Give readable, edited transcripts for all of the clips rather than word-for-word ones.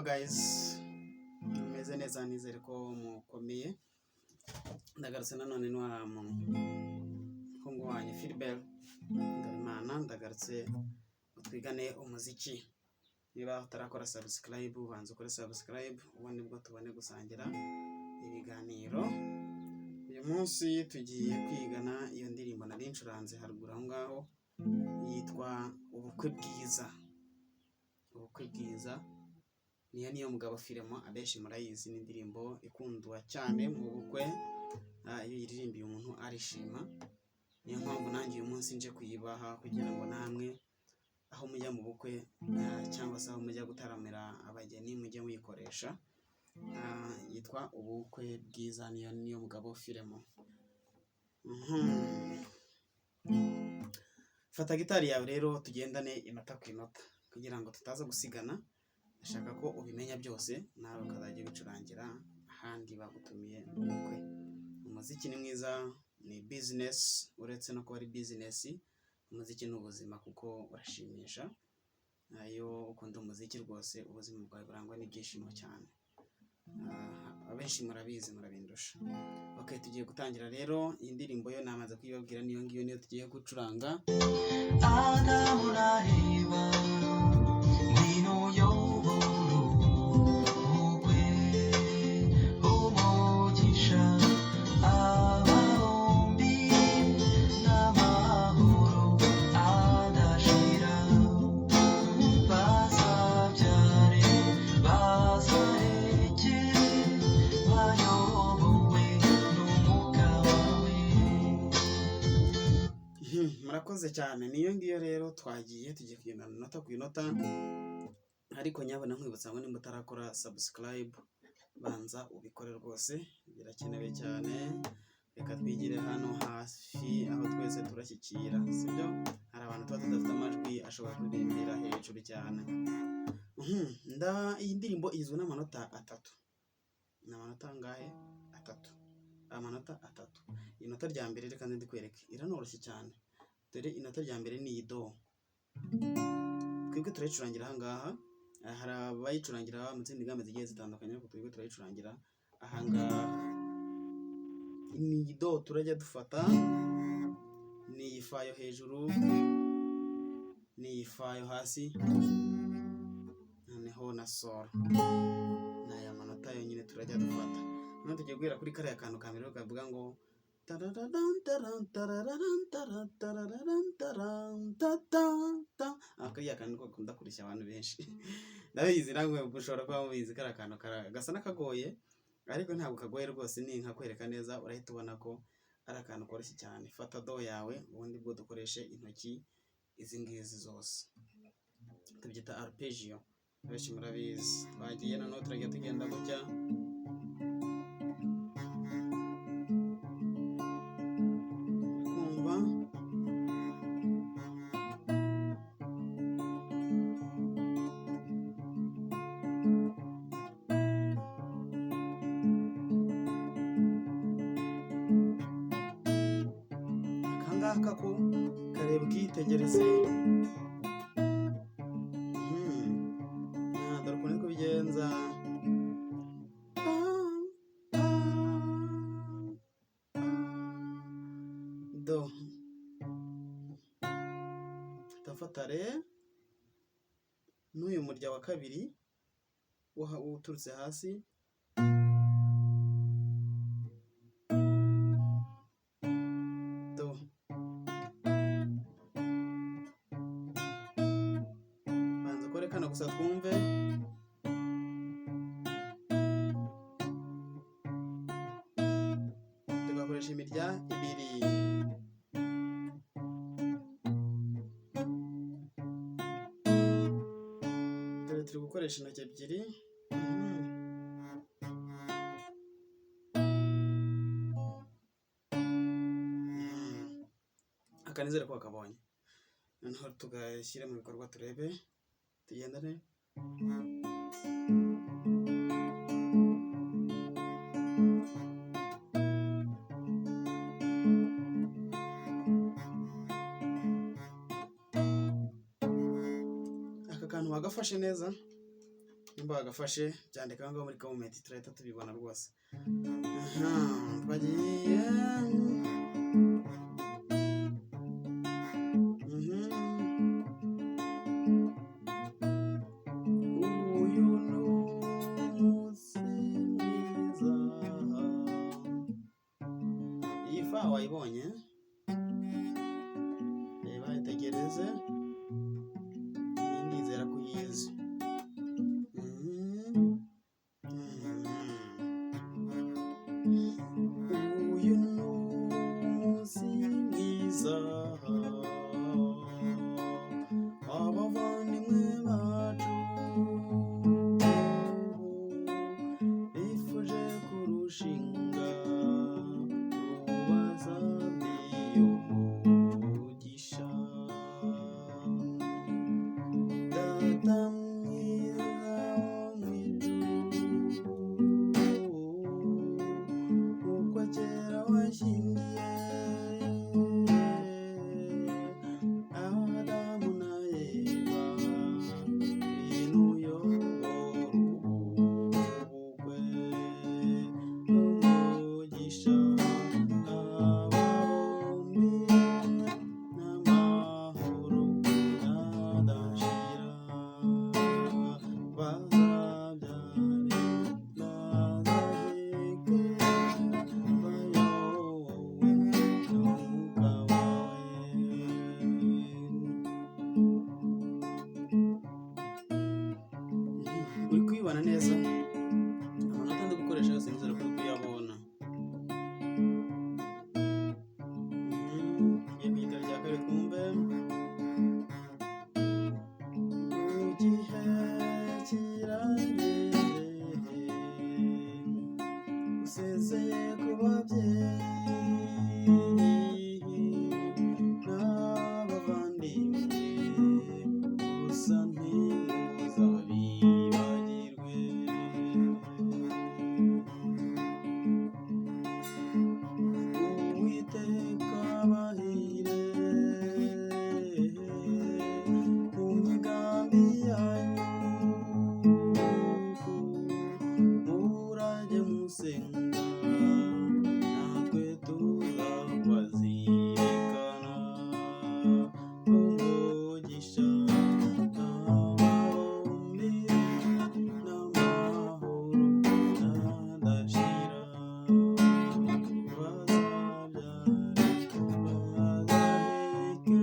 Guys, mumeze neza? Nizere ko mukomeye. Ndagarutse nanone n'wa muhungu wanyu Philbert Ndabimana. Ndagarutse ngo twigane umuziki. Niba utarakora subscribe, ubanza ukore subscribe, ubundi bwo tubone gusangira ibiganiro. Uyu munsi tugiye kwigana iyo ndirimbo nari ncuranze haruguru aho ngaho, yitwa "Ubukwe Bwiza". "Ubukwe Bwiza" niyo Mugabo Philemon, abenshi murayizi. Ni indirimbo ikundwa cyane mu bukwe. Iyo uyiririmbiye umuntu arishima. Niyo mpamvu nanjye uyu munsi nje kuyibaha kugira ngo namwe aho mujya mu bukwe, cyangwa se aho mujya gutaramira abageni, mujye muyikoresha. Yitwa "Ubukwe Bwiza", niyo Mugabo Philemon. Fata gitari yawe rero, tugendane inota ku inota kugira ngo tutaza gusigana. Ndashaka ko ubimenya byose, nawe ukazajya ubicurangira ahandi bagutumiye mu bukwe. Umuziki ni mwiza, ni business. Uretse no kuba ari business, umuziki ni ubuzima kuko urashimisha. Iyo ukunda umuziki rwose, ubuzima bwawe burangwa n'ibyishimo cyane. Abenshi murabizi, murabindusha. Okay, tugiye gutangira rero. Iyi ndirimbo yo namaze kuyibabwira, niyo ngiyo, niyo tugiye gucuranga. Adamu na Eva, ngwino uyobore ubukwe, umugisha aba bombi n'amahoro adashira, bazabyare bazaheke bayobowe n'umwuka wawe. Murakoze cyane. Niyo ngiyo rero, twagiye, tugiye kugendana inota ku inota. Ariko nyabona nkwibutsa ngo nimba utarakora subscribe, banza ubikore rwose, birakenewe cyane. Reka twigire hano hafi aho twese turashyikira, sibyo? Hari abantu tuba tudafite amajwi ashobora kuririmbira hejuru cyane. Iyi ndirimbo igizwe n'amanota atatu. Ni amanota angahe? Atatu, amanota atatu. Inota rya mbere reka ndikwereke, iranoroshye cyane. Dore inota rya mbere ni iyi do. Twebwe turayicurangira aha ngaha. Hari abayicurangira mu zindi gamme zigiye zitandukanye, ariko twebwe turayicurangira aha ngaha. Ni iyi do turajya dufata, ni iyi fa yo hejuru, ni iyi fa yo hasi, noneho na sol. Ni aya manota yonyine turajya dufata. Noneho tugiye guhera kuri kariya kantu ka mbere kavuga ngo tarararan taran tarararan taran tarararan taran ta ta ta. Kariya kantu niko gakunda kureshya abantu benshi, ndabizi. Namwe mushobora kuba mubizi. Kariya kantu gasa n'akagoye, ariko ntabwo kagoye rwose. Ni nkakwereka neza, urahita ubona ko ari akantu koroshye cyane. Fata do yawe, ubundi bwo dukoreshe intoki izi ngizi zose, tubyita arpeggio, benshi murabizi. Twagiye noneho, turajya tugenda gutya. Kumva akangaka ko kareba, ukitegereze. Dore ukuntu uri kubigenza. Pa, pa, pa, do. Ndafata re n'uyu murya wa kabiri uturutse hasi. Do. Banza ukore kano gusa twumve. Tugakoresha imirya ibiri. Dore turi gukoresha intoki ebyiri. Aka nizere ko wakabonye. Noneho tugashyire mu bikorwa, turebe, tugendane. Aka kantu wagafashe neza. Nimba wagafashe, byandika aho ngaho muri comment, turahita tubibona rwose. Aha, twagiye. Uyu ni umunsi mwiza. Iyi fa wayibonye? Reba, itegereze. Iyi ndizera ko uyizi. Uyu ni umunsi mwiza, abavandimwe bacu bifuje kurushinga, tubasabye umugisha. Data mwiza wo mu ijuru, uko kera washyingiye Adamu na Eva, ngwino uyobore ubukwe, umugisha aba bombi n'amahoro adashira, bazabyare bazaheke bayobowe n'Umwuka wawe. Uri kuyibona neza? Amanota ndi gukoresha yose nizera ko uri kuyabona. Tugiye ku gitero cya kabiri, twumve. Igihe kirageze, usezeye ku babyeyi n'abavandimwe, gusa ntimuzabibagirwe. Uwiteka abahire mu migambi yanyu, murajye musenga, natwe tuzabazirikana. Umugisha aba bombi n'amahoro adashira, bazabyare bazaheke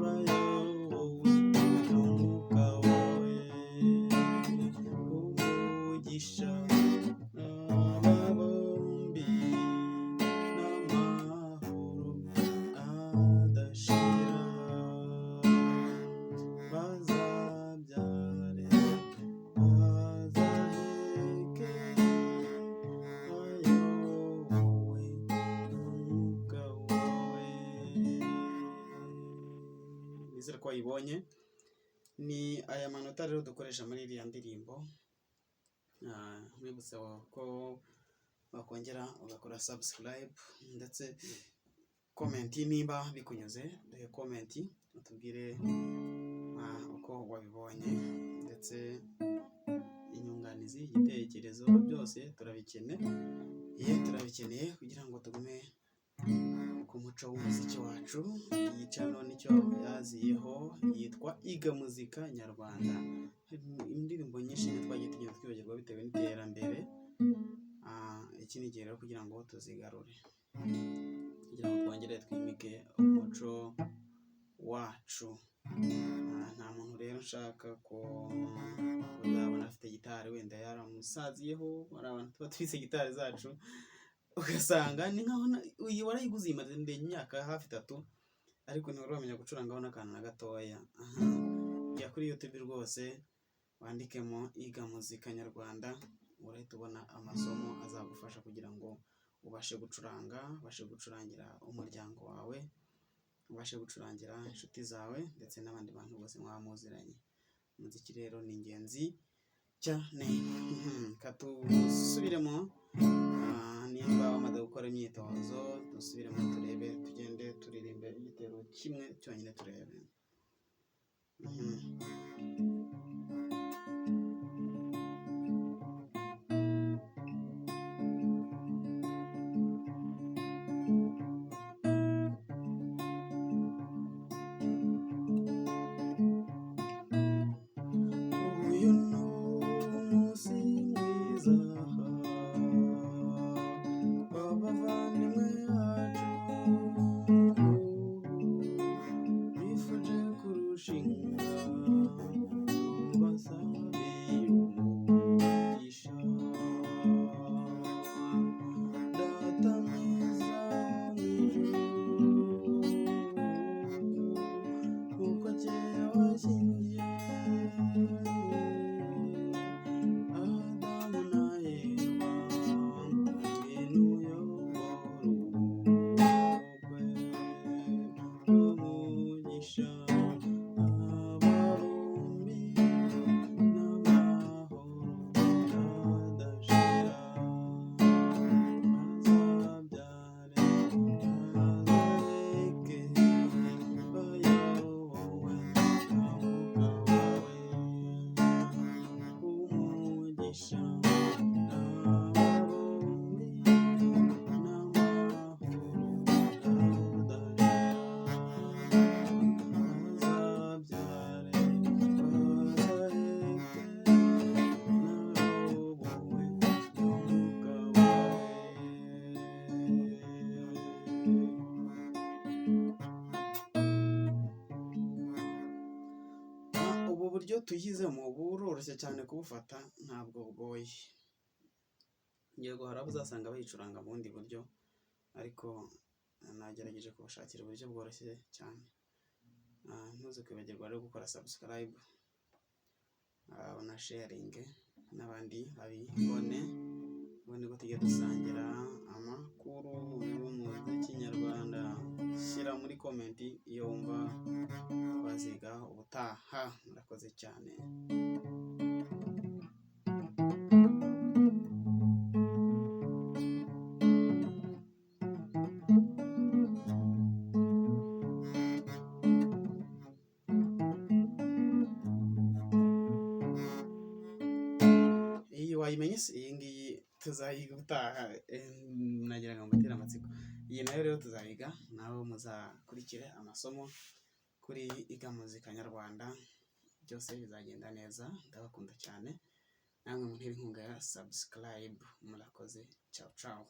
bayobowe n'Umwuka wawe. Umugisha aba bombi n'amahoro adashira, bazabyare bazaheke bayobowe n'Umwuka wawe. Nizere ko wayibonye. Ni aya manota rero dukoresha muri iriya ndirimbo. Nkwibutsa ko wakongera ugakora subscribe ndetse comment niba bikunyuze, duhe comment utubwire uko wabibonye, ndetse inyunganizi, igitekerezo, byose turabikeneye, turabikeneye kugira ngo tugume ku muco w'umuziki wacu. Iyi channel nicyo yaziyeho, yitwa Iga Muzika Nyarwanda. Hari indirimbo nyinshi twagiye tugenda twibagirwa bitewe n'iterambere. Iki ni igihe rero kugira ngo tuzigarure, kugira ngo twongere twimike umuco wacu. Nta muntu rero nshaka ko uzabona afite gitari wenda yaramusaziyeho. Hari abantu tuba tubitse gitari zacu, ugasanga ni nkaho iyi warayiguze imaze imyaka hafi 3, ariko ntiwari wamenya gucurangaho n'akantu na gatoya. Aha, jya kuri YouTube rwose wandikemo Iga Muzika Nyarwanda, urahita ubona amasomo azagufasha kugira ngo ubashe gucuranga, ubashe gucurangira umuryango wawe, ubashe gucurangira inshuti zawe ndetse n'abandi bantu bose mwaba muziranye. Umuziki rero ni ingenzi cyane. Reka tusubiremo. Nimba wamaze gukora imyitozo, dusubiremo turebe, tugende turirimbe igitero kimwe cyonyine turebe. Uburyo tuyizemo buroroshye cyane kubufata, ntabwo bugoye. Yego, hari abo uzasanga bayicuranga mu bundi buryo, ariko nagerageje kubashakira uburyo bworoshye cyane. Ntuze kwibagirwa rero gukora subscribe unasharinge n'abandi babibone, ubundi ko tujya dusangira amakuru y'umuziki nyarwanda. Shyira muri comment iyo wumva twaziga ubutaha. Murakoze cyane. Iyi wayimenye se? Iyi ngiyi tuzayiga ubutaha. Nagira ngo mbatere amatsiko. Iyi nayo rero tuzayiga, nawe muzakurikire amasomo kuri Iga Muzika Nyarwanda, byose bizagenda neza. Ndabakunda cyane, namwe muntere inkunga ya subscribe. Murakoze, ciao ciao.